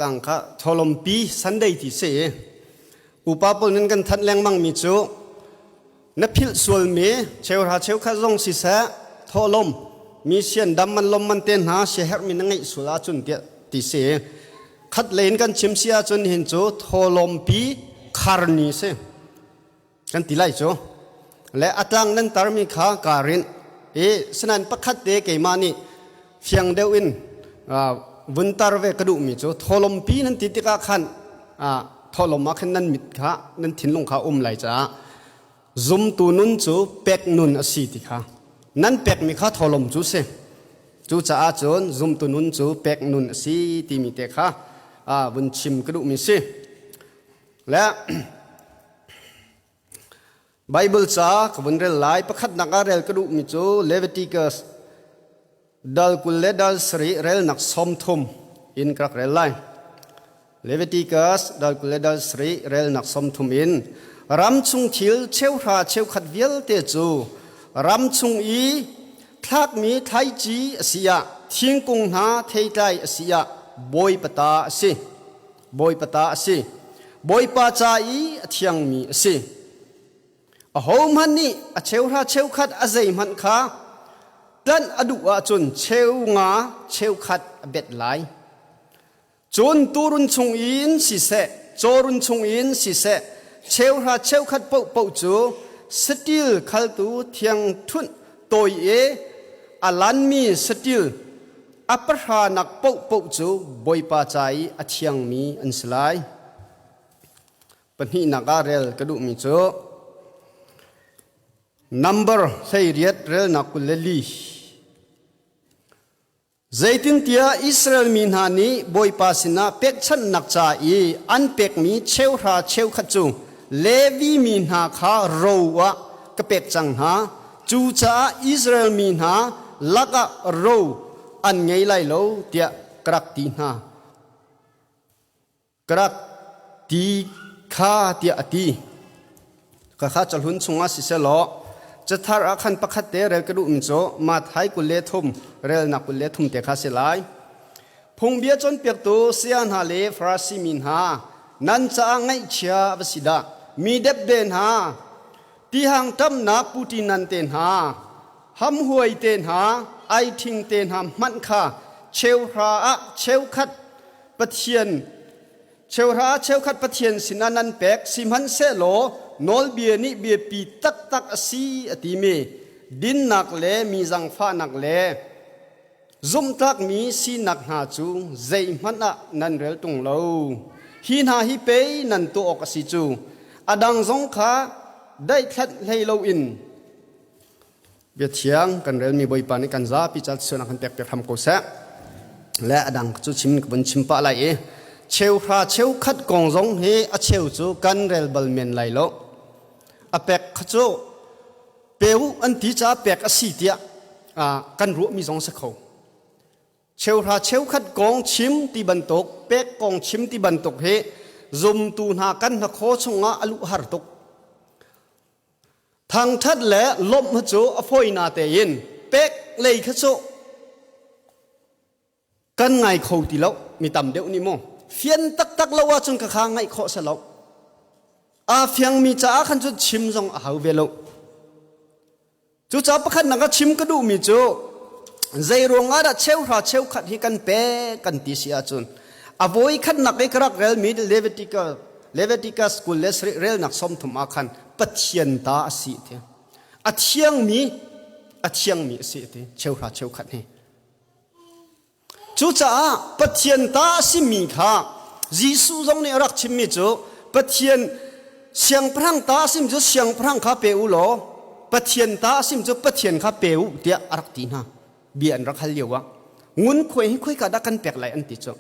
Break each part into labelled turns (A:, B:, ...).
A: Tang kha tholompi Sunday ti si i upa pawl nan kan thanh lengmang mi cu na philh sualmi cheuhra cheukhat zong siseh thawhlawm mi sian dam man lom man te hna siaherhmi na ngeih sual ahcun tiah ti si. Khat lei in kan chim si ahcun hin cu thawhlawmpi kharni si kan ti lai cu. Le a tlang nan tarmi kha kaa rinh i sinain pakhat te keimah nih fiang deuh in vun tar ve ka duhmi cu thawhlawmpi nan ti tikah khan thawhlawm ah khan nan mit kha nan thinlung kha um lai caah zumtu nun cu pek nun a si ti kha nan pekmi kha thawhlawm cu si. Cucaah cun zumtu nun cu pek nun a si timi te kha vun chim ka duhmi si. Le Bible ca ka vun rel lai. Pakhatnak ah rel ka duhmi cu Leviticus dal 20 le dal 7 relnak 30 in ka rak rel lai. Leviticus dal 20 le dal 7 relnak 30 in ram chung thil cheuhra cheukhat vialte cu ram chung i thlakmi thlaici a si ah thingkung hna theitlai a si ah bawipa ta a si. Bawipa ta a si. Bawipa ca i a thiangmi a si. Ahohmanh nih a cheuhra cheukhat a zeihmanh kha tlanh a duh ahcun cheu nga cheukhat a bet lai. Cun tuurun chungin siseh, cawrun chungin siseh, cheuhra cheukhat paohpaoh cu saṭil khaltu thiangṭhunh tawi i a lanmi saṭil a pahranak paohpaoh cu Bawipa ca i a thiangmi an si lai. Pahnihnak ah rel ka duhmi cu number 18 relnak 24. Zeitintiah Israel mi hna nih Bawipa sinah pekchanhnak ca i an pekmi cheuhra cheukhat cu Levi mi hna kha ro ah ka pek cang hna. Cucaah Israel mi hna lakah ro an ngei lai lo tiah ka rak ti hna. Ka rak ti kha tiah a ti. Khakha cahlun chungah sisehlaw cathar ah khan pakhat te rel ka duhmi cu Matthai 23 relnak 23 te kha si lai. Phungbia cawnpiaktu saya hna le Farasi mi hna nan caah ngaihchia va si dah! Mi depde hna, tihang ṭamnak puṭi nan te hna, hamhuai te hna, aiṭhing te hna hmanh kha cheuhra ah cheukhat Pathian cheuhra ah cheukhat Pathian sinah nan pek sihmanhsehlaw nawlbia nih biapi taktak a si a timi dinnak le mi zangfahnak le zumhtlakmi sinak hna cu zeihmanh ah nan rel ṭung lo. Hi hna hi pei nan tuah awk a si cu. A dang zong kha daihtlanh hlei loin Biathiang kan relmi Bawipa nih kan zapi ca sualnak kan pek piak hram ko seh. Le a dang cu chim ka vun chim pah lai i cheuhra cheukhat kong zong hi a cheu cu kan rel bal men lai lo. A pek kha cu peu an ti caah pek a si tiah kan ruahmi zong si kho. Cheuhra cheukhat kong chim ti bantuk, pek kong chim ti bantuk hi zumtu hna kan hnakhaw chungah a luh har tuk. Thangṭhat le lawmh kha cu a fawi na tein pek lei kha cu kan ngai kho ti lo mi tam deuh nih maw fian taktak lo ahcun ka kha ngaih khawh si lo. Aa fiangmi caah khan cun chim zong a hau ve lo. Cucaah pakhat nak a chim ka duhmi cu zei ruangah dah cheuhra cheukhat hi kan pek kan ti si ahcun a voi khatnak i ka rak relmi Leviticus Leviticus 27 relnak 30 ah khan Pathian ta a si ti a thiangmi a thiangmi a si ti cheuhra cheukhat hi. Cucaah Pathian ta a simi kha Jesuh zong nih a rak chimmi cu Pathian siangpahrang ta a simi cu siangpahrang kha pe u law Pathian ta a simi cu Pathian kha pe u tiah a rak ti hna. Bia an rak hal lio ah ngunkhuai hi khoika dah kan pek lai an ti cu.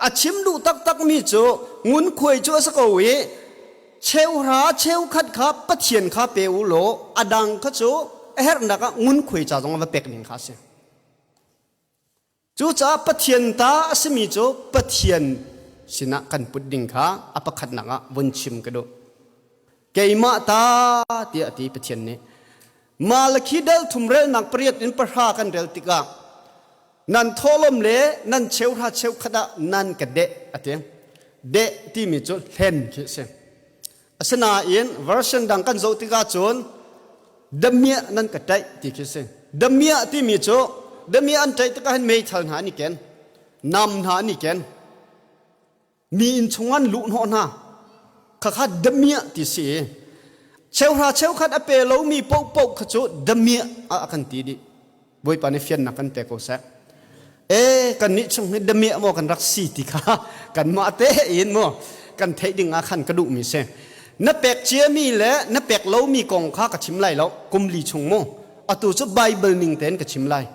A: A chim duh taktakmi cu ngunkhuai cu a si ko i cheuhra cheukhat kha Pathian kha pe u law a dang kha cu a herhnak ah ngunkhuai ca zong va pek ning kha a si. Cucaah Pathian ta a simi cu Pathian sinah kan put ding kha a pakhatnak ah vun chim ka duh. Keimah ta tiah a ti Pathian nih. Malakhi dal thum relnak pariat in pahra kan rel tikah. Nan thawhlawm le nan cheuhra cheukhat ah nan ka deh a ti. Deh timi cu hlen khi a si. Asinain version dang kan zoh tikah cun damiah nan ka ṭaih ti khi a si. Damiah timi cu damiah an ṭaih tikah hin meithal hna an i ken, nam hna an i ken. Mi inn chung an luh hnawh hna. Khakha damiah ti si i cheuhra cheukhat a pe lomi paohpaoh kha cu damiah ah a kan ti dih. Bawipa nih fiannak kan pe ko seh. E kan nih chung hi damiah maw kan rak si ti kha kanmah te in maw kan theih ding ah khan ka duhmi si. Na pek ciami le na pek lomi kong kha ka chim lai lo kum li chung mu. Atu cu Bible ning tein ka chim lai.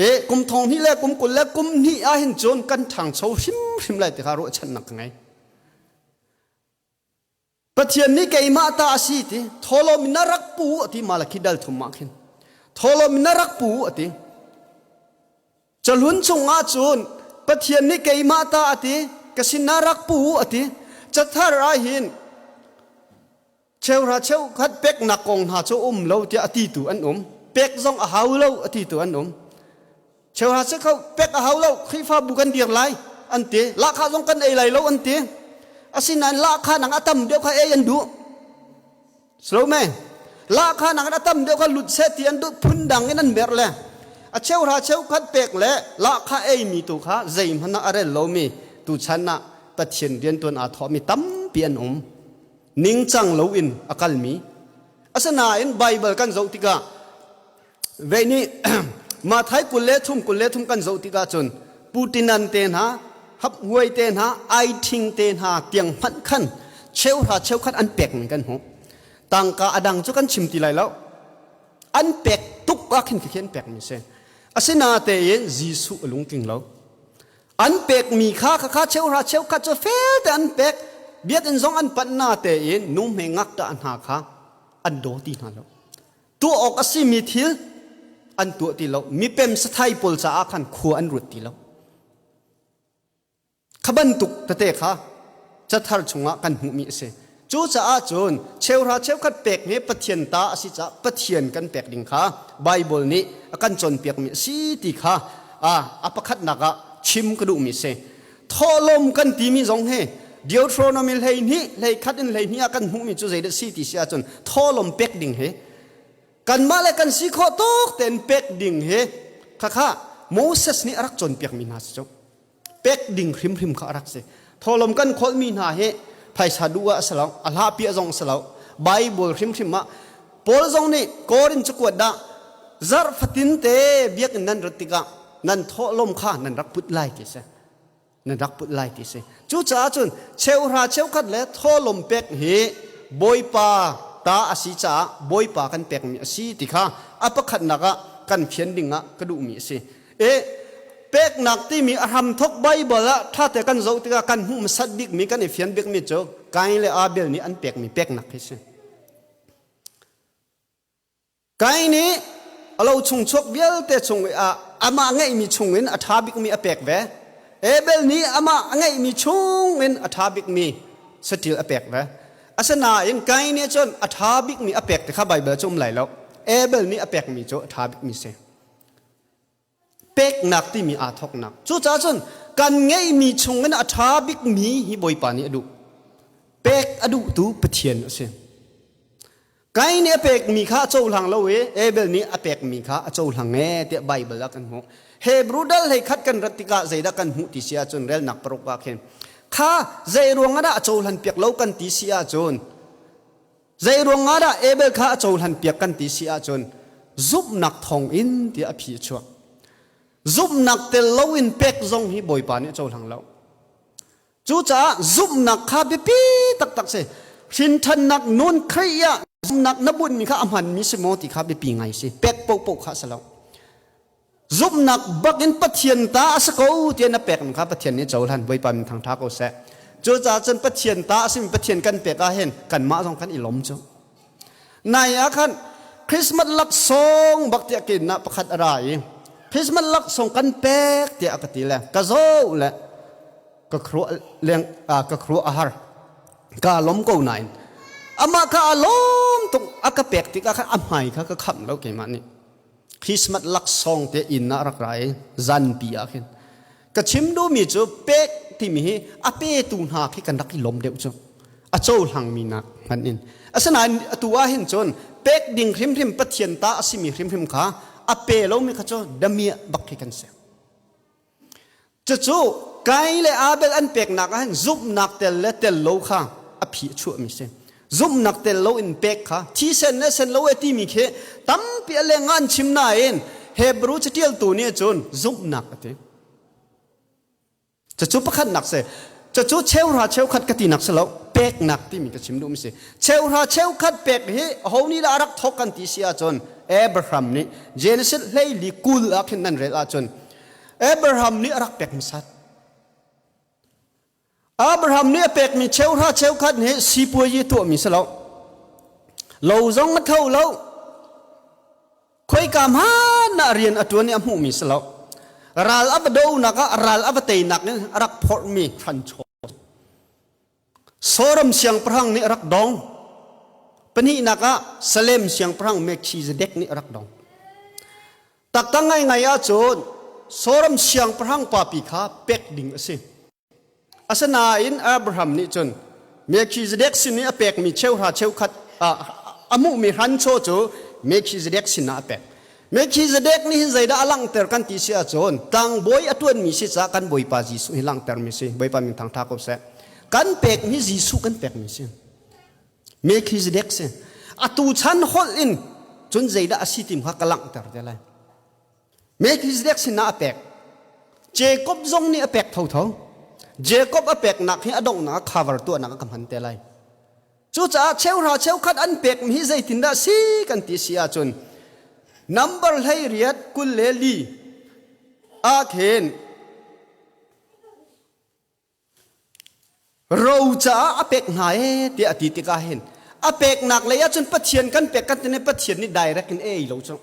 A: E kum thong hnih le kum 20 le kum hnih ah hin cun kan ṭhangcho hrimhrim lai ti kha ruahchannak ka ngei. Pathian nih keimah ta a si ti thawlawm in na rak pu a ti Malakhi dal thum ah khin thawlawm in na rak pu a ti. Cahlun chungah cun Pathian nih keimah ta a ti ka sin na rak pu a ti. Cathar ah hin Cheuhra cheukhat peknak kong hna cu um lo tiah a titu an um. Pek zong a hau lo a titu an um. Cheuhra cheukhat pek a hau lo, Khrihfabu kan dir lai an ti. Lahkhah zong kan ei lai lo an ti. Asinain lahkhah nang a tam deuh kha ei an duh. Slow me. Lahkhah nang a tam deuh kha lut seh ti an duh phundang in an merh le a cheuhra cheukhat pek le lahkhah ei mi tu kha zeihmanh ah a rel lomi tuchan ah Pathian riantuan aa thawhmi tampi an um. Ningcang loin a kalmi. Asinain Baibal kan zoh tikah ve nih Mathai 23 23 kan zoh tikah cun Putinan te hna, haphuai te hna, aithing te hna tiang hmanh khan cheuhra cheukhat an pek ning kan hmuh. Tangka a dang cu kan chim ti lai lo. An pek tuk ah khin khi an pek mi si. Asinatein Jesuh a lungtling lo. An pekmi kha khakha cheuhra cheukhat cu felte an pek. Biakinn zong an panh na tein nu hme ngakṭah hna kha an daw ti hna lo. Tuah awk a simi thil an tuah ti lo. Mipem sathai pawl caah khan khua an ruat ti lo. Kha bantuk tete kha cathar chungah kan hmuhmi a si. Cucaah cun cheuhra cheukhat pek hi Pathian ta a si caah Pathian kan pek ding kha Baibal nih a kan cawnpiakmi a si ti kha a pakhatnak ah chim ka duhmi a si. Thawhlawm kan timi zong hi Deuteronomy 12 hleikhat in 12 ah kan hmuhmi cu zeidah si ti si ahcun thawhlawm pek ding hi kanmah le kan si khawh tuk tein pek ding hi khakha Moses nih a rak cawnpiakmi hna si cu. Pek ding hrimhrim kha a rak si. Thawlawm kan kholhmi hna hi phaisa duh ah a si lo, a hlah piah zong a si lo. Bible hrimhrim ah Paul zong nih Korin cakuat dah zarh fatin te biakinn nan rat tikah nan thawhlawm kha nan rak put lai ti si. Nan rak put lai ti si. Cucaah cun cheuhra cheukhat le thawhlawm pek hi Bawipa ta a si caah Bawipa kan pekmi a si ti kha a pakhatnak ah kan fian ding ah ka duhmi a si. E peknak timi a hramthok Bible ah ṭhate kan zoh tikah kan hmuh hmasat bikmi kan i fian bikmi cu Kain le Abel nih an pekmi peknak hi si. Kain nih a lo chung chuak vialte chung ah amah ngeihmi chungin a ṭha bikmi a pek ve. Abel nih amah a ngeihmi chungin a ṭha bikmi saṭil a pek ve. Asinain Kain nih cun a ṭha bikmi a pek ti kha Bible cu um lai lo. Abel nih a pekmi cu a ṭha bikmi si. Peknak timi aa thawknak. Cucaah cun kan ngeihmi chungin a ṭha bikmi hi Bawipa nih a duh. Pek a duhtu Pathian a si. Kain nih a pekmi kha a cohlang lo i Abel nih a pekmi kha a cohlang e tiah Baibal ah kan hmuh. Hebrew dal hlei khat kan rat tikah zeidah kan hmuh ti si ahcun relnak paruk ah khin kha zei ruang ah dah a cohlan piak lo kan ti si ahcun Zei ruang ah dah Abel kha a cohlan piak kan ti si ahcun zumhnak thawng in tiah a phi a chuak. Zumhnak tel loin pek zong hi Bawipa nih a cohlang lo. Cucaah zumhnak kha biapi taktak si. Hrinthannak nun Khrih ah zumhnak na bunhmi kha a hmanmi si maw ti kha biapi ngai si. Pek paohpaoh kha a si lo. Zumhnak bak in Pathian ta a si ko tiah na pek kha Pathian nih cohlan Bawipa min thangṭha ko seh. Cucaah cun Pathian ta a simi Pathian kan pek ah hin kanmah zong kan i lawm cu. Nai ah khan Christmas laksawng bak tiah kin ah pakhat a ra i Christmas laksawng kan pek tiah a ka ti le ka zoh le ka khuruah leng ka khuruah a har ka lawm ko nain amah kha a lawm tuk a ka pek tikah khan a hmai kha ka khamh lo keimah nih. Christmas laksawng te inn ah rak ra i zanpi ah khin ka chim duhmi cu pek timi hi a petu hna khi kan rak i lawm deuh cu a cohlangmi nak hmanh in. Asinain atu ah hin cun pek ding hrimhrim, Pathian ta a simi hrimhrim kha a pe lomi kha cu damiah bak khi kan si. Cucu Kain le Abel an peknak ah hin zumhnak tel le tel lo kha a phi a chuahmi si. Zumhnak tel lo in pek kha thisen le sen lo e timi khi tampi a leng ah an chim nain Hebrew catialtu nih cun zumhnak a ti. Cucu pakhatnak si. Cucu cheuhra cheukhat ka tinak si lo, peknak timi ka chim duhmi si. Cheuhra cheukhat pek hi ho nih dah a rak thawk kan ti si ahcun Abraham nih Genesis 14 20 ah khin nan rel ahcun Abraham nih a rak pek hmasat. Abraham nih a pekmi cheuhra cheukhat nih sipuayi tuahmi si lo. Lo zong a tho lo. Khoika hmanh ah rian a ṭuan i a hmuhmi si lo. Ral a va donak ah ral a va teinak in a rak phorhmi hranchaw. Sorom siangpahrang nih a rak dong. Pahnihnak ah Salem siangpahrang Melchizedek nih a rak dong. Taktak ngaingai ahcun Sorom siangpahrang papi kha pek ding a si. Asinain Abraham nih cun Melchizedek sin i a pekmi cheuhra cheukhat a hmuhmi hranchaw cu Melchizedek sinah a pek. Melchizedek nih hin zeidah a langhter kan ti si ahcun tlangbawi a ṭuanmi si caah kan Bawipa Jesuh hi langhtermi si. Bawipa min thangṭha ko seh. Kan pekmi Jesuh kan pekmi si. Melchizedek si. Atu chan holh in cun zeidah a si tim kha ka langhter te lai. Melchizedek sinah a pek. Jacob zong nih a pek thotho. Jacob a peknak hi a donghnak a cover tuahnak a ka hman te lai. Cucaah cheuhra cheukhat an pekmi hi zeitindah si kan ti si ahcun number 18 24 ah khin ro caah a pek hna e tiah a ti tikah hin a peknak lei ahcun Pathian kan pek kan tine Pathian nih direct in ei lo cu.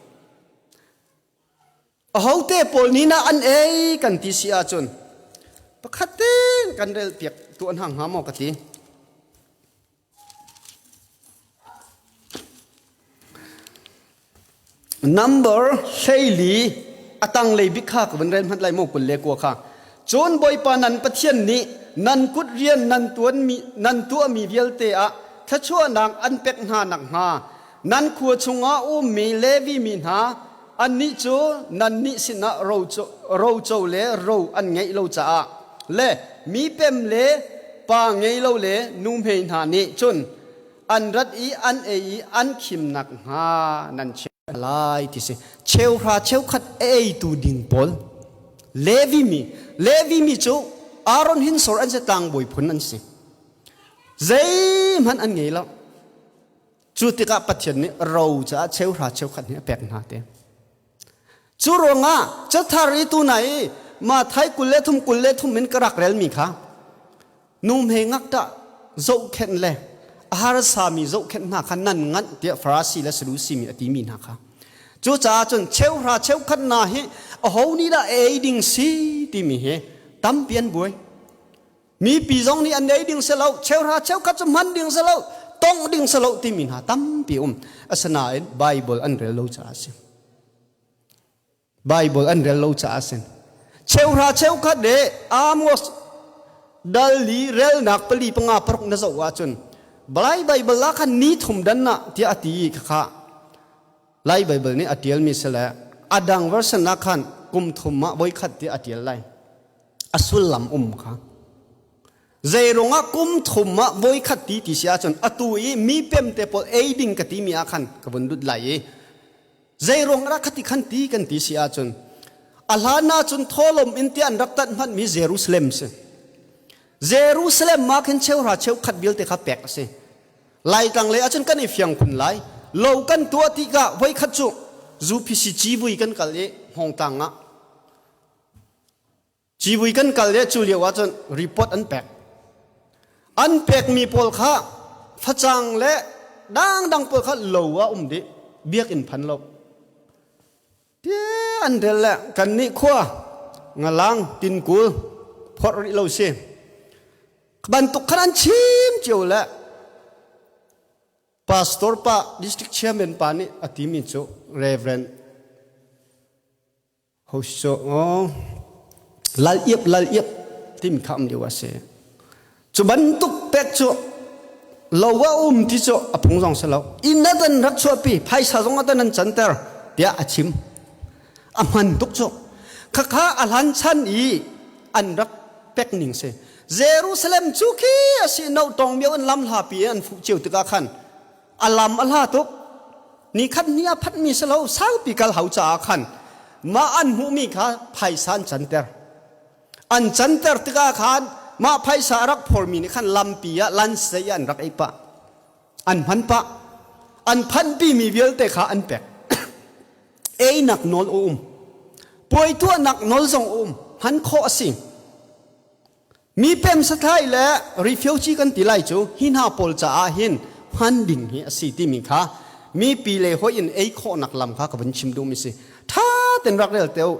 A: Ahote pawl nih nah an ei kan ti si ahcun pakhat tein kan rel piak tuah hna hnga maw ka ti. Number 14 a tanglei bik kha ka vun rel hmanh lai maw 29 kha. Cun Bawipa nan Pathian nih nan kut rian nan tuanmi nan tuahmi vialte ah thluachuahnak an pek hna nakhnga nan khua chungah ummi Levi mi hna Annih cu nannih sinah roco le ro an ngeih lo caah le mipem le pa ngei lo le nuhmei hna nih cun an rat i an ei i an khim nakhnga nan cheu lai ti si. Cheuhra cheukhat a eitu ding pawl Levi mi Levi mi cu Aaron hrinsor an si, tlangbawi phun an si. Zeihmanh an ngei lo. Cu tikah Pathian nih ro caah cheuhra cheukhat nih a pek hna te. Cu ruangah cathar i tuna i Mathai 23 23 in ka rak relmi kha nu hme ngakṭah zohkhenh le a harsami zohkhenh hna kha nan nganh tiah Farasi le Sadusi mi a timi hna kha. Cucaah cun cheuhra cheukhat hna hi aho nih dah ei ding si timi hi tampi an buai. Mipi zong nih an ei ding si lo, cheuhra cheukhat cu hman ding si lo, tongh ding si lo timi hna tampi um. Asinain Bible an rel lo caah a si. Bible an rel lo caah a si. Cheuhra cheukhat le Amos dal li relnak pali panga paruk na zoh ahcun Lai Bible ah khan ni thum dan ah tiah a ti khakha Lai Bible nih a tialmi si le a dang version ah khan kum thum ah voikhat tiah a tial lai. A sullam um kha zeirung ah kum thum ah voikhat ti ti si ahcun atu i mi pem te pawl ei ding ka timi ah khan ka vun lut lai i zeirung rak khati khan ti kan ti si ahcun a hlan ahcun tholom in ti an rak tanh hmanh mi Jerusalem si. Jerusalem ma khin cheuhra cheukhat vialte kha pek a si. Laitlang lei ahcun kan i fiang khun lai. Lo kan tuah tikah voikhat cu ZUPC civui kan kal i Hmawngtlang ah Civui kan kal le cu lio ahcun report an pek. An pekmi pawl kha facang le dangdang pawl kha lo ah um dih, biakinn phan lo. Ti an rel le kan nih khua ngalang tinkul phorh rih lo si. Bantuk khan an chim cio le Pastor pa, district chairman pa nih a timi cu Reverend. Ho so lal iap lal iap timi kha um lio a si. Cu bantuk pek cu lo a um ti cu a phung zong si lo. Inn a dan rak chuahpi, phaisa zong a dan an canter tiah a chim. A hman tuk cu. Khakha a hlan chan i an rak pek ning si. Jerusalem cu khi a si no tong mio in lam hlapi an fuh cio tikah khan a lam a hla tuk. Ni khat ni a phatmi si lo saupi kal hau caah khan mah an hmuhmi kha phaisa an canter. An canter tikah khan mah phaisa a rak phormi nih khan lampi ah lansei ah an rak ei pah. An hman pah. An phanhpimi vialte kha an pek. Einak nawl a um. Puai tuahnak nawl zong a um. Hman khawh a si. Mi pem sathlai le refugee kan ti lai cu hi hna pawl caah hin hman ding hi a si timi kha mipi le hoi in ei khawhnak lam kha ka vun chim duhmi si. Tha ten rak rel teu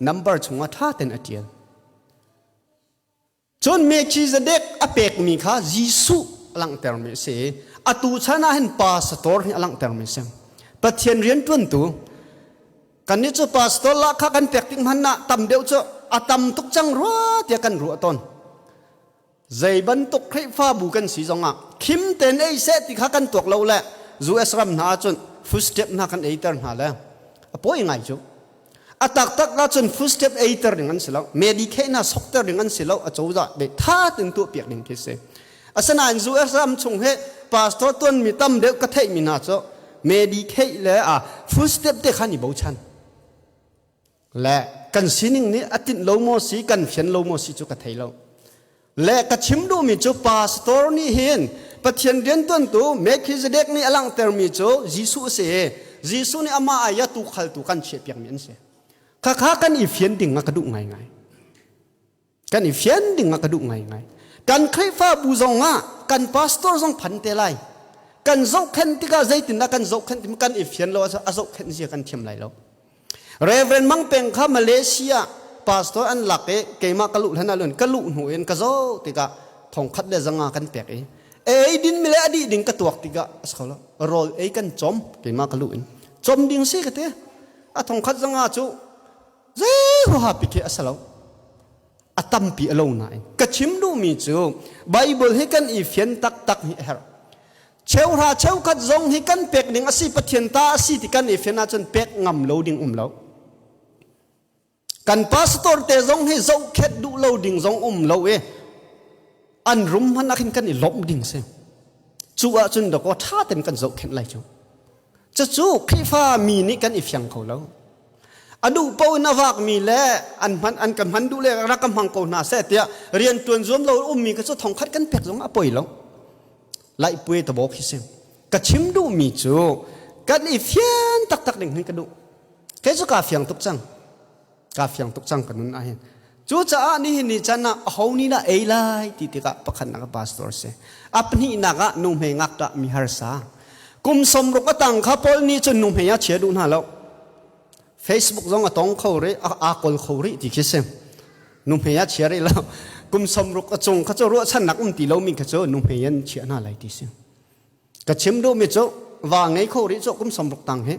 A: number chungah tha ten a tial. Cun Melchizedek a pekmi kha Jesuh a langhtermi a si. Atu chan ah hin pastor hi a langhtermi a si. Pathian rianṭuantu Kannih cu pastor lahkhah kan pek tik hmanh ah tam deuh cu a tam tuk cang rua tiah kan ruah tawn. Zei bantuk Khrihfabu kan si zongah khim tein ei seh ti kha kan tuak lo le US ram hna ahcun food stamp hna kan eiter hna le a pawi ngai cu. A taktak ahcun food stamp eiter ding an si lo. Medicaid hna sokter ding an si lo. A cozah nih tha tein tuahpiak ding khi si. Asinain US ram chung hi pastor tuanmi tam deuh ka theihmi hna cu Medicaid le a food stamp te khan i bochan. Le kan sining nih a tinh lo maw si kan fian lo maw si cu ka thei lo. Le ka chim duhmi cu pastor nih hin Pathian riantuantu Melchizedek nih a langhtermi cu Jesuh a si i Jesuh nih amah ai a tuukhaltu kan chiahpiakmi an si. Khakha kan i fian ding a ka duh ngaingai. Kan i fian ding ah ka duh ngaingai. Kan Khrihfabu zong ah kan pastor zong phan te lai. Kan zohkhenh tikah zeitindah kan zohkhenh timi kan i fian lo a zohkhenh zia kan thiam lai lo. Reverend Mang Peng kha Malaysia pastor an lak i keimah ka luh hlan ah lun ka luh hnu in ka zoh tikah thongkhat le zanga kan pek i ei din mi le a dih ding ka tuak tikah a si kho lo. Rawl ei kan chom keimah ka luh in chom ding si ka ti. A thongkhat zanga cu Zei huaha pi khi a si lo. A tampi a lo nain ka chim duhmi cu Bible hi kan i fian taktak hi a herh. Cheuhra cheukhat zong hi kan pek ding a si Pathian ta a si ti kan i fian ahcun pek ngam lo ding um lo. Kan pastor te zong hi zohkhet duh lo ding zong um lo i an rum hmanh ah khin kan i lawmh ding si. Cu ahcun dakaw ṭha ten kan zohkhenh lai cu. Cucu Khrihfa mi nih kan i fiang kho lo. A duh paoh in a vakmi le an hman an kan hman duh le rak ka hmang ko hna seh tiah rian ṭuan zuam lo ummi kha cu thongkhat kan pek zong a poi lo. Laihpuai tabo khi si. Ka chim duhmi cu kan i fian taktak ding hin ka duh. Kei cu kaa fiang tuk cang. Kaa fiang tuk cang ka nun ahhin. Cucaah nihin ni chan ah aho nih dah ei lai ti tikah pakhatnak ah pastor si. A pahnihnak ah nuhmei ngakṭah mi harsa. Kum 60 a tang kha Paul nih cun nuhmei ah chia duh hna lo. Facebook zong a tong kho rih, aa kawl kho rih ti khi si. Nuhmei ah chia rih lo. Kum 60 a cung kha cu ruahchannak um ti lomi kha cu nuhmei an chiah hna lai ti si. Ka chim duhmi cu va ngei kho rih cu kum 60 tang hi.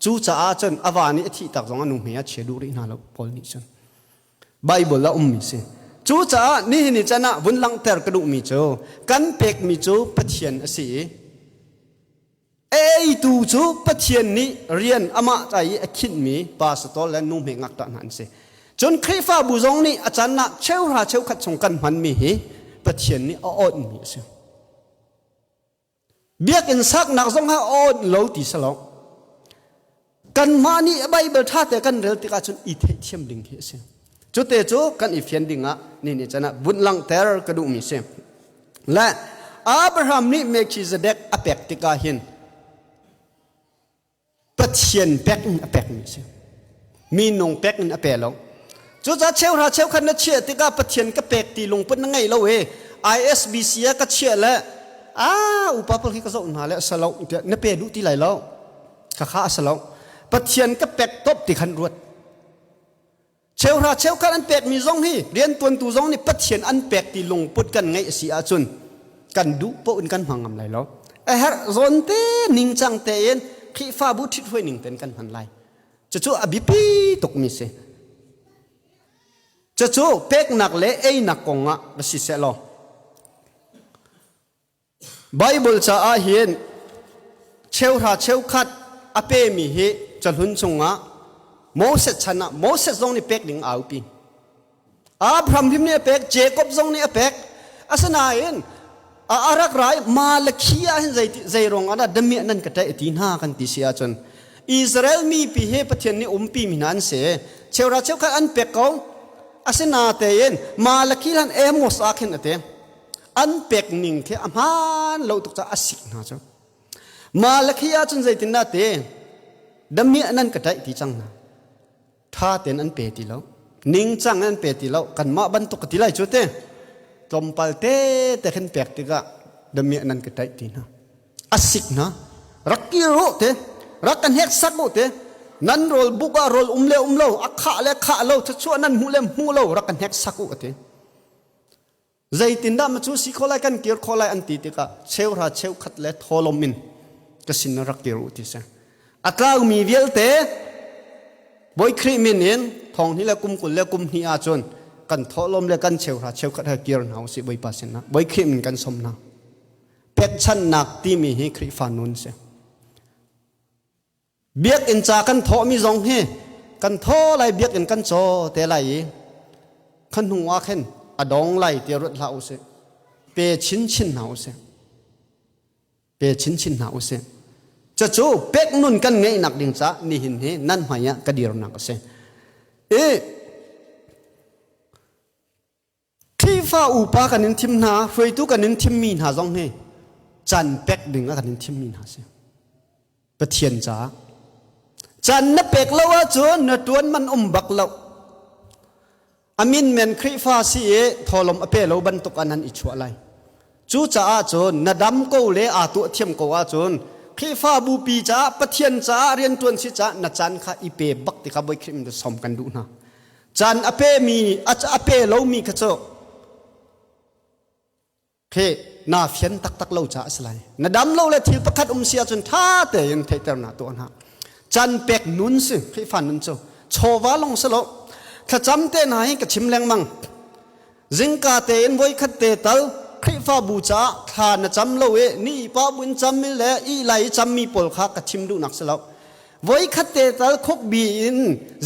A: Cucaah cun a va nih a thih tak zong a nuhmei ah chia duh rih hna lo Paul nih cun. Bible ah ummi si. Cucaah nihin ni can ah vun langhter ka duhmi cu kan pekmi cu Pathian a si i eitu cu Pathian nih rian amah ca i a khinhmi pastor le nuhmei ngakṭah hna an si. Cun Khrihfabu zong nih a can ah cheuhra cheukhat chung kan hmanmi hi Pathian nih a awnhmi a si. Biakinn saknak zong ah awn lo ti si lo. Kanmah nih Bible ṭha te kan rel tikah cun i theihthiam ding hi a si. Cute cu kan i fian ding ah ni ni can ah vun langhter ka duhmi si. Le Abraham nih Melchizedek a pek tikah hin Pathian pek in a pekmi a si. Minung pek in a pe lo. Cucaah cheuhra cheukhat na chiah tikah Pathian ka pek ti lungput na ngei lo i ISBC ah ka chiah le ah upa pawl khi ka zoh hna le a si lo tiah na pe duh ti lai lo. Khakha a si lo. Pathian ka pek top ti khan ruat. Cheuhra cheukhat an pekmi zong hi riantuantu zong nih Pathian an pek ti lungput kan ngeih a si ahcun kan duh paoh in kan hmang ngam lai lo. A herh zawn te ningcang tein Khrihfabu ṭhithruai ning tein kan hman lai. Cucu a biapi tukmi si. Cucu peknak le einak kongah va si seh law Bible caah hin cheuhra cheukhat a pemi hi cahlun chungah Moses chan ah Moses zong nih pek ding a aupi. Abraham hrim nih a pek, Jacob zong nih a pek. Asinain a arak rai Malakhi ah hin zei zei ruang ah dah damiah nan ka ṭaih ti hna kan ti si ahcun Israel mi pi hi Pathian nih umpi mi hna an si. Cheuhra cheukhat an pek ko. Asinatein Malakhi hlan Amos ah khin a ti. An pek ning khi a hmaan lo tuk caah a sik hna cu. Malakhi ahcun zeitindah ti damiah nan ka ṭaih ti cang hna. Ṭha tein an pe ti lo. Ningcang an pe ti lo. Kanmah bantuk ka ti lai cu te. Tlawmpal te te khin pek tikah damiah nan ka ṭaih ti hna. A sik hna. Rak kir u te. Rak kan hek sak u te. Nan rawl buk ah rawl um le um lo, a khah le khah lo, thluachuah nan hmuh le hmuh lo, rak kan hek sak u a ti. Zeitindah ma cu si kho lai kan kir kho lai an ti tikah cheuhra cheukhat le tholom in ka sin rak kir u ti si. A tlaumi vialte Bawi Khrih min in thong hnih le kum 20 le kum hnih ahcun kan thawhlawm le kan cheuhra cheukhat he kir hna usih Bawipa sinah. Bawi Khrih min kan som hna. Pekchanhnak timi hi Khrihfa nun si. Biakinn ca kan thawhmi zong hi kan thaw lai biakinn kan caw te lai i kha hnu ah khin a dong lai ti ruat hlah usih. Pe chinchin hna usih. Pe chinchin hna usih. Cucu pek nun kan ngeihnak ding ca nihin hi nan hmai ah ka dirnak a si. I Khrihfa upa kan in thim hna, hruaitu kan in thimmi hna zong hi caan pek ding ah kan in thimmi hna si. Pathian caah. Caan na pek lo ahcun na ṭuan man um bak lo. Amin men Khrihfa si i thawlawm a pe lo bantuk ah nan i chuah lai. Cucaah cun na dam ko le aa tuah thiam ko ahcun Khrihfa bupi caah Pathian caah rianṭuan si caah na caan kha i pe bak ti kha Bawi Khrih min som kan duh hna. Caan a pemi a pe lomi kha cu khi naa fian taktak lo caah a si lai. Na dam lo le thil pakhat um si ahcun ṭha tein theihter na tuah hna. Caan pek nun si Khrihfa nun cu chawva lawng si lo. Thlacam te hna hi ka chim lengmang. Zingka tein voikhat te tal Khrihfabu caah thla na cam lo i ni pa buin cam le i lai i cammi pawl kha ka chim duhnak si lo. Voikhat te tal khukbi in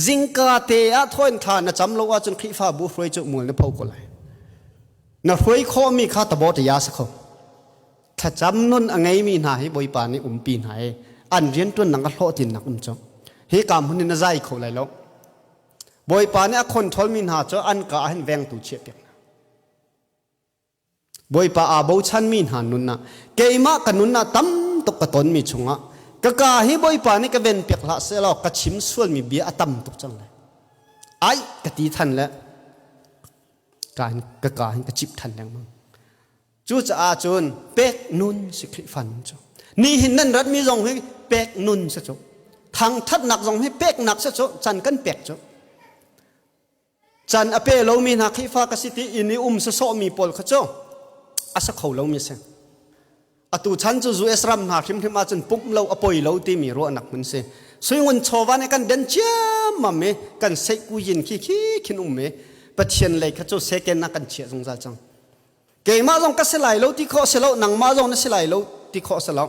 A: zingka te ah thoin thla na cam lo ahcun Khrihfabu hruai cu mual na pho ko lai. Na hruai khawhmi kha tabo ta ya sa kho. Thlacam nun a ngeimi hna hi Bawipa nih umpi hna i an rianṭuan nang a hlawhtlinnak um cu. Hi ka hmun in na zai kho lai lo. Bawipa nih a control mi hna cu an ka ah hin vengtu chiah piak hna. Bawipa aa bochanmi hna nun ah keimah ka nun ah tam tuk ka tonmi chungah ka ka hi Bawipa nih ka ven piak hlah seh law ka chim sualmi bia a tam tuk cang lai. Ai ka ti than le ka hin ka ka hin ka cip than lengmang. Cucaah cun pek nun si Khrihfa nun cu. Nihin nan ratmi zong hi pek nun si cu. Thangthatnak zong hi peknak si cu can kan pek cu. Can a pe lomi hna Khrihfa ka si ti inn i um sawsawhmi pawl kha cu a sa kho lomi si. Atu chan cu US ram hna hrimhrim ahcun pumh lo a poi lo timi ruahnak hmun si. Suingun chawva nih kan den ciammam i kan seihkuyin khi khi khin um i Pathian lei kha cu seken ah kan chiah zungzal cang. Keimah zong ka si lai lo ti khawh si lo, nangmah zong na si lai lo ti khawh si lo.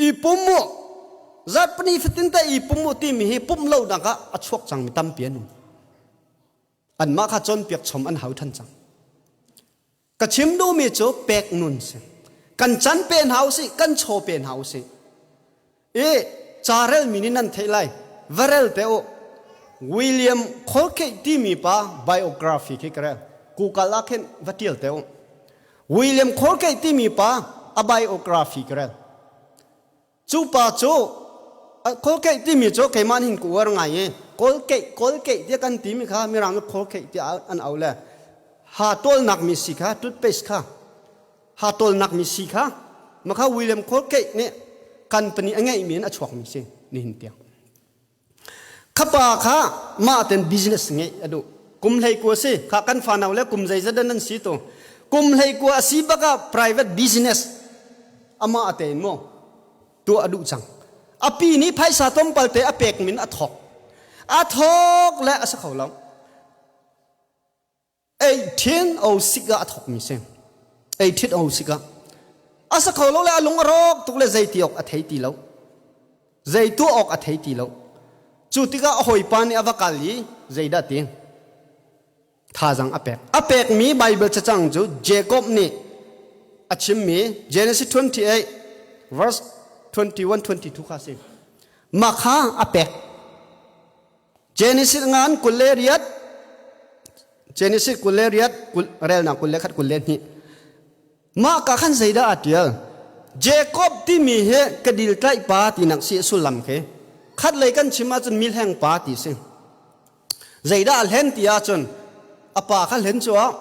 A: I pum mu, zarhpini fatin te i pum mu timi hi pumh lo nak ah a chuak cangmi tampi an um. Anmah kha cawnpiak chom an hau than cang. Ka chim duhmi cu pek nun si. Kan can pe hna usih, kan chaw pe hna usih. I carel mi nih nan theih lai. Va rel te u. William Colgate timi pa biography khi ka rel. Google ah khin va tial te u. William Colgate timi pa a biography ka rel. Cu pa cu Colgate timi cu keimah nih hin ka uar ngai i Colgate Colgate tiah kan timi kha mirang nih Colgate tiah an au le ha tawlnak mi si kha toothpaste kha ha tawlnak mi si kha makha William Colgate nih company a ngeihmi in a chuakmi si nihin tiang. Khapa kha mah ten business ngeih a duh. Kum 19 si kha kan fanau le kum zeizat nan si tu. Kum 19 a si bak ah private business amah te in mu tuah a duh cang. A pi nih phaisa tlawmpal te a pek min a thawk. A thawk le a si kho lo. 1806 ah a thawkmi si. 1806 ah. A sa kho lo le a lung a rawk tuk le zei ti awk a thei ti lo. Zei tuah awk a thei ti lo. Cu tikah a hawipa nih a va kal i zeidah ti? Thazang a pek. A pekmi Bible cacang cu Jacob nih a chimmi Genesis 28 verse 21 22 kha si. Mah kha a pek. Genesis ngan 28, Genesis 28 relnak 21 22. Mah ka khan zeidah a tial? Jacob timi hi ka dil tlaih pa tinak si sullam khi. Khat lei kan chim ahcun milheng pa ti si. Zeidah a hlen ti ahcun a pa kha hlen cu ah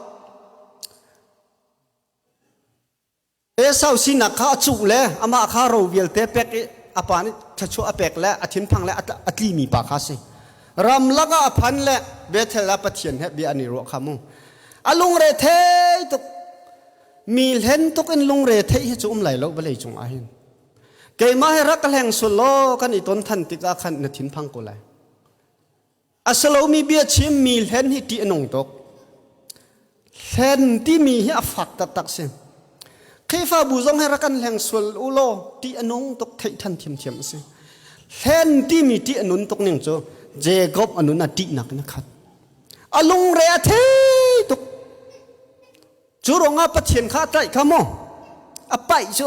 A: Esau sinak kha a cuh le amah kha ro vialte pek i a pa nih thluachuah a pek le a thinphang le a tlimi pa kha a si. Ramlak ah a phan le Bethel ah Pathian he bia an i ruah kha mu. A lungre thei tuk. Mi hlen tuk in lungre theih hi cu um lai lo vawlei cung ah hin. Keimah he rak ka hleng sul law kan i ton than tikah khan na thinphang ko lai. A si lomi bia chim mi hlen hi ṭih a nung tuk. Hlen timi hi a fak taktak si. Khrihfabu zong hi rak kan hleng sual u law ṭih a nung tuk theih ṭhan thiamthiam a si. Hlen timi ṭih a nun tuk ning cu Jacob a nun a ṭihnak in a khat. A lungre a thei tuk. Cu ruangah Pathian kha a tlaih kha maw? A paih cu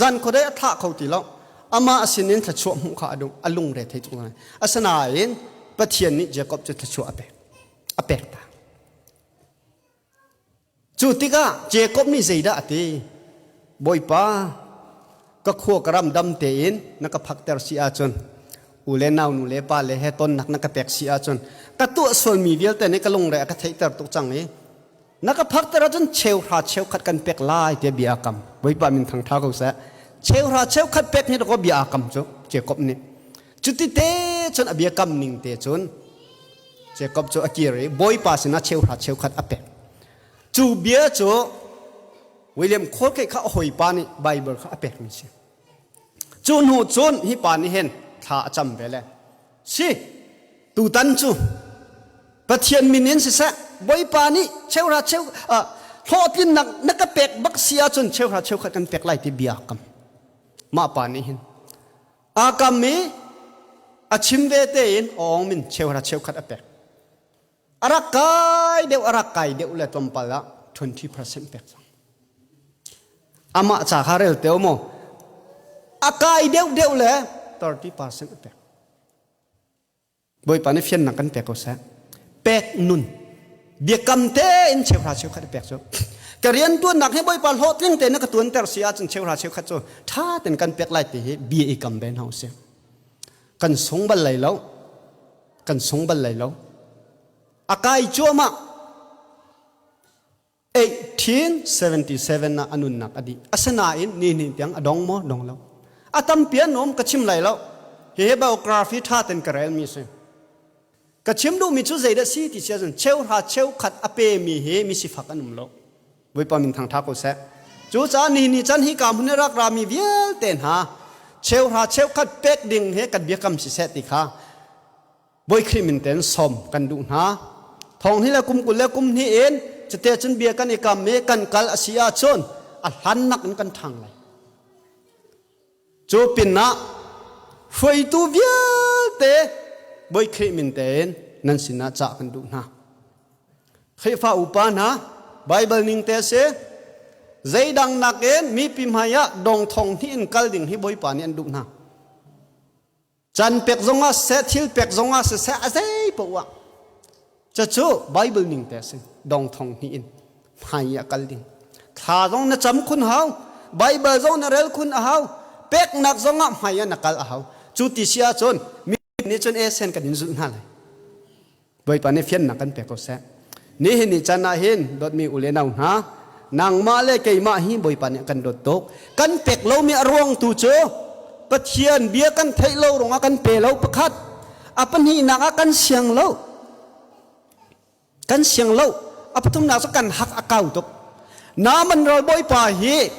A: zan khuadei a thlah kho ti lo. Amah sinin thluachuah hmuh kha a duh, a lungre thei tuk lai. Asinain Pathian nih Jacob cu thluachuah a pek. A pek ta. Cu tikah Jacob nih zeidah a ti? Bawipa, ka khua ka ram dam tein na ka phakter si ahcun u le nau nu le pa le he tonnak na ka pek si ahcun ka tuah sualmi vialte nih ka lungre a ka theihter tuk cang i na ka phakter ahcun cheuhra cheukhat kan pek lai tiah bia a kam. Bawipa min thangṭha ko seh. Cheuhra cheukhat pek ni ko bia a kam cu Jacob nih. Cuti te cun a biakam ning te cun Jacob cu a kir i Bawipa sinah cheuhra cheukhat a pek. Cu bia cu William Colgate kha a hawipa nih Bible kha a pekmi si. Cu hnu cun hi pa nih hin thla a cam ve le si tutan cu Pathian min in siseh Bawipa nih cheuhra cheu hlawhtlinnak na ka pek bak si ahcun cheuhra cheukhat kan pek lai ti bia kam. Mah pa nih hin aa kam i a chim ve tein awng min cheuhra cheukhat a pek. A rak kai deuh a rak kai deuh le tlawmpal ah 20% pek cang. Amah ca kha rel teo maw? A kai deuh deuh le 30% a pek. Bawipa nih fiannak kan pek ko seh. Pek nun. Biakam tein cheuhra cheukhat a pek cu. Ka rian tuannak hi Bawipa hlawhtling tein na ka tuanter si ahcun cheuhra cheukhat cu ṭha tein kan pek lai ti hi bia i kam ve hna usih. Kan sung bal lai lo. Kan sung bal lai lo. A kai cuahmah. 1877 ah a nunnak a dih. Asinain ni ni tiang a dong maw? Dong lo. A tampi an um ka chim lai lo. Hihi biography ṭha ten ka relmi si. Ka chim duhmi cu zeidah si ti si ahcun cheuhra cheukhat a pemi hi mi sifak an um lo. Bawipa min thangṭha ko seh. Cucaah ni ni can hi ka hmun i rak rami vialte hna cheuhra cheukhat pek ding he kan biakam siseh ti kha Bawi Khrih min ten sawm kan duh hna. Thong hi le kum 20 le kum hnih in cute cun bia kan i kam i kan kal a si ahcun a hlannak in kan ṭhang lai. Cu pinah hruaitu vialte Bawi Khrih min tein nan sinah cah kan duh hna. Khrihfa upa hna Baibal ning te si zeidang nakin mipi hmai ah dong thong hnih in kal ding hi Bawipa nih an duh hna. Can pek zongah siseh, thil pek zongah siseh, a zei paoh ah. Cucu Bible ning te a si. Dong thong hnih in hmai i a kal ding. Thla zong na cam khun hau, Bible zong na rel khun a hau, peknak zongah hmai ah na kal a hau. Cu ti si ahcun mi nih cun esen kan in zulh hna lai. Bawipa nih fiannak kan pek ko seh. Nihin ni can ah hin dawtmi u le nau hna, nangmah le keimah hi Bawipa nih a kan dawt tuk. Kan pek lomi a ruang tu cu Pathian bia kan theih lo ruangah kan pe lo pakhat. A pahnihnak ah kan siang lo. Kan siang lo. A pathumnak cu kan hak a kau tuk. Naaman ral Bawipa hi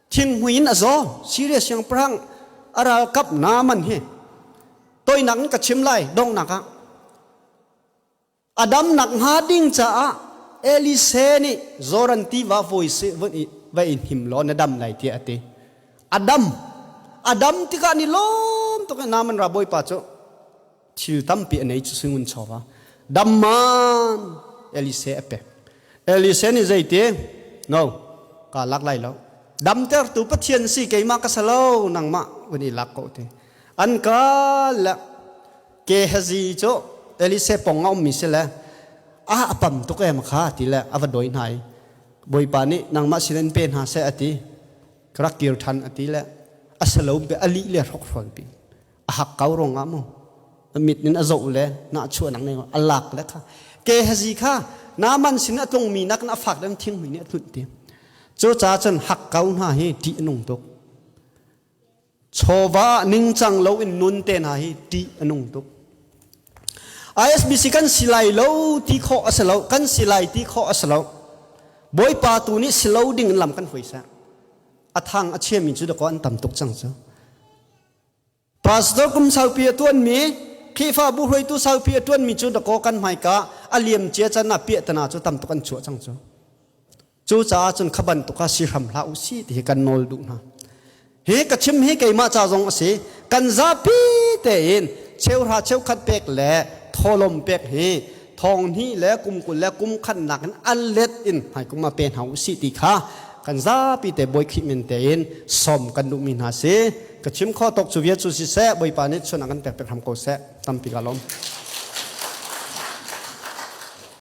A: thinghmui in a zaw. Syria siangpahrang. A ralkap Naaman hi toinak in ka chim lai donghnak ah. A damnak hnga ding caah Elise nih Joran tiva voi si va i hnim law na dam lai tiah a ti. A dam. A dam tikah ni lawm tuk in Naaman ra bawipa cu thil tampi a nei cu singun chawva. Dam man Elise a pek. Elise nih zeiti? No, ka lak lai lo. Damtertu Pathian si keimah ka sa lo nangmah vun i lak ko ti. An ka le Gehazi cu Elise pong a ummi si le a a pam tuk em kha ti le a va dawi hna i Bawipa nih nangmah sin in pe hna seh a ti. Ka rak kir ṭhan a ti le a salo pe a lih le hrokhrawl pi a hak kau rong ah mu a mit in a zoh le na chuahnak ne a lak le kha Gehazi kha Naaman sin a tlungmi nak in a fak deuh thing nih a tlunh ti. Cu caah cun hak kau hna hi ṭih a nung tuk. Chawva ningcang lo in nun te hna hi ṭih a nung tuk. ISBC kan si lai lo ti khawh a si lo, kan si lai ti khawh a si lo. Bawipa tu nih si lo ding in lam kan hruai seh. A thang a chiami cu dakaw an tam tuk cang cu. Pastor kum saupi a tuanmi, Khrihfabu hruaitu saupi a tuanmi cu dakaw kan hmaika a liam cia can ah piahtana cu tam tuk an chuah cang cu. Cucaah cun kha bantuk kha si hram hlah u si ti hi kan nawl duh hna. Hi ka chim hi keimah ca zong a si. Kan zapi tein cheuhra cheukhat pek le tholom pek hi thong hnih le kum 20 le kum khatnak in a let in hmaikum ah pe hna u si ti kha kan zapi te Bawi Khrih min tein sawm kan duhmi hna si. Ka chim kho tok cu vial cu siseh Bawipa nih chun a kan pek pek hram ko seh. Tampi ka lawm.